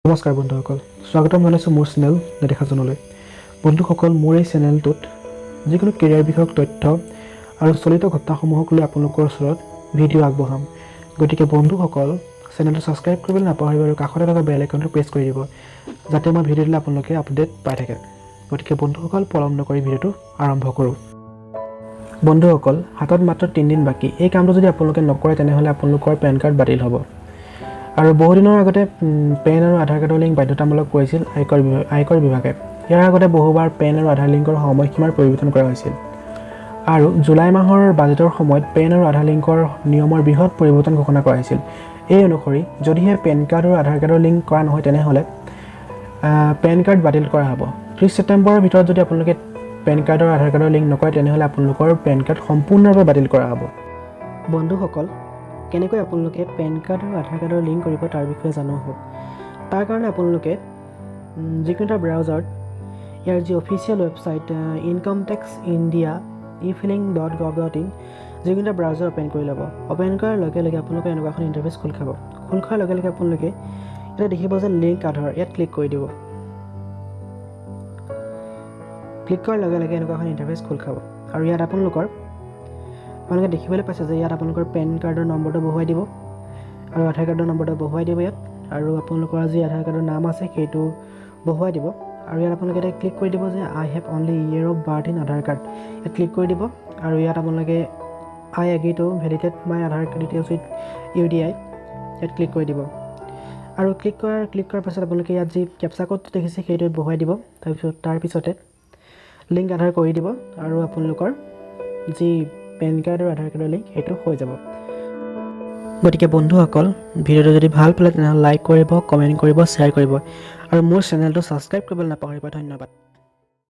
নমস্কাৰ বন্ধুসকল, স্বাগতম জনাইছোঁ মোৰ চেনেল নেদেখাজনলৈ। বন্ধুসকল, মোৰ এই চেনেলটোত যিকোনো কেৰিয়াৰ বিষয়ক তথ্য আৰু চলিত ঘটনাসমূহক লৈ আপোনালোকৰ ওচৰত ভিডিঅ' আগবঢ়াম। গতিকে বন্ধুসকল, চেনেলটো ছাবস্ক্ৰাইব কৰিবলৈ নাপাহৰিব আৰু কাষতে থকা বেল আইকনটো প্ৰেছ কৰি দিব, যাতে মই ভিডিঅ' দিলে আপোনালোকে আপডেট পাই থাকে। গতিকে বন্ধুসকল, পলম নকৰি ভিডিঅ'টো আৰম্ভ কৰোঁ। বন্ধুসকল, হাতত মাত্ৰ 3 দিন বাকী। এই কামটো যদি আপোনালোকে নকৰে, তেনেহ'লে আপোনালোকৰ পেন কাৰ্ড বাতিল হ'ব। আৰু বহুদিনৰ আগতে পেন আৰু আধাৰ কাৰ্ডৰ লিংক বাধ্যতামূলক কৰিছিল আয়কৰ বিভাগে। ইয়াৰ আগতে বহুবাৰ পেন আৰু আধাৰ লিংকৰ সময়সীমাৰ পৰিৱৰ্তন কৰা হৈছিল আৰু জুলাই মাহৰ বাজেটৰ সময়ত পেন আৰু আধাৰ লিংকৰ নিয়মৰ বৃহৎ পৰিৱৰ্তন ঘোষণা কৰা হৈছিল। এই অনুসৰি যদিহে পেন কাৰ্ড আৰু আধাৰ কাৰ্ডৰ লিংক কৰা নহয়, তেনেহ'লে পেন কাৰ্ড বাতিল কৰা হ'ব। 30 ছেপ্টেম্বৰৰ ভিতৰত যদি আপোনালোকে পেন কাৰ্ড আৰু আধাৰ কাৰ্ডৰ লিংক নকৰে, তেনেহ'লে আপোনালোকৰ পেন কাৰ্ড সম্পূৰ্ণৰূপে বাতিল কৰা হ'ব। বন্ধুসকল, কেনেকৈ আপোনালোকে পেন কাৰ্ড আৰু আধাৰ কাৰ্ডৰ লিংক কৰিব, তাৰ বিষয়ে জানো আহক। তাৰ কাৰণে আপোনালোকে যিকোনো এটা ব্ৰাউজাৰত ইয়াৰ যি official website incometaxindiaefiling.gov.in, যিকোনো এটা ব্ৰাউজাৰ অ'পেন কৰি ল'ব। অ'পেন কৰাৰ লগে লগে আপোনালোকৰ এনেকুৱা এখন ইণ্টাৰফেচ খোল খাব। খোল খোৱাৰ লগে লগে আপোনালোকে এতিয়া দেখিব যে লিংক আধাৰ, ইয়াত ক্লিক কৰি দিব। ক্লিক কৰাৰ লগে লগে এনেকুৱা এখন ইণ্টাৰফেচ খোল খাব আৰু ইয়াত আপোনালোকে দেখিবলৈ পাইছে যে ইয়াত আপোনালোকৰ পেন কাৰ্ডৰ নম্বৰটো বহুৱাই দিব আৰু আধাৰ কাৰ্ডৰ নম্বৰটো বহুৱাই দিব ইয়াত আৰু আপোনালোকৰ যি আধাৰ কাৰ্ডৰ নাম আছে, সেইটো বহুৱাই দিব। আৰু ইয়াত আপোনালোকে এতিয়া ক্লিক কৰি দিব যে "I have only year of birth in Aadhaar card", ইয়াত ক্লিক কৰি দিব। আৰু ইয়াত আপোনালোকে "I agree to validate my Aadhaar details with UIDAI", ইয়াত ক্লিক কৰি দিব। আৰু ক্লিক কৰাৰ পাছত আপোনালোকে ইয়াত যি কেপচা ক'ডটো দেখিছে, সেইটোত বহুৱাই দিব। তাৰপিছতে লিংক আধাৰ কৰি দিব আৰু আপোনালোকৰ যি পেন কাৰ্ড আৰু আধাৰ কাৰ্ডৰ লিংক, সেইটো হৈ যাব। গতিকে বন্ধুসকল, ভিডিঅ'টো যদি ভাল পালে, তেনেহ'লে লাইক কৰিব, কমেণ্ট কৰিব, শ্বেয়াৰ কৰিব আৰু মোৰ চেনেলটো ছাবস্ক্ৰাইব কৰিবলৈ নাপাহৰিব। ধন্যবাদ।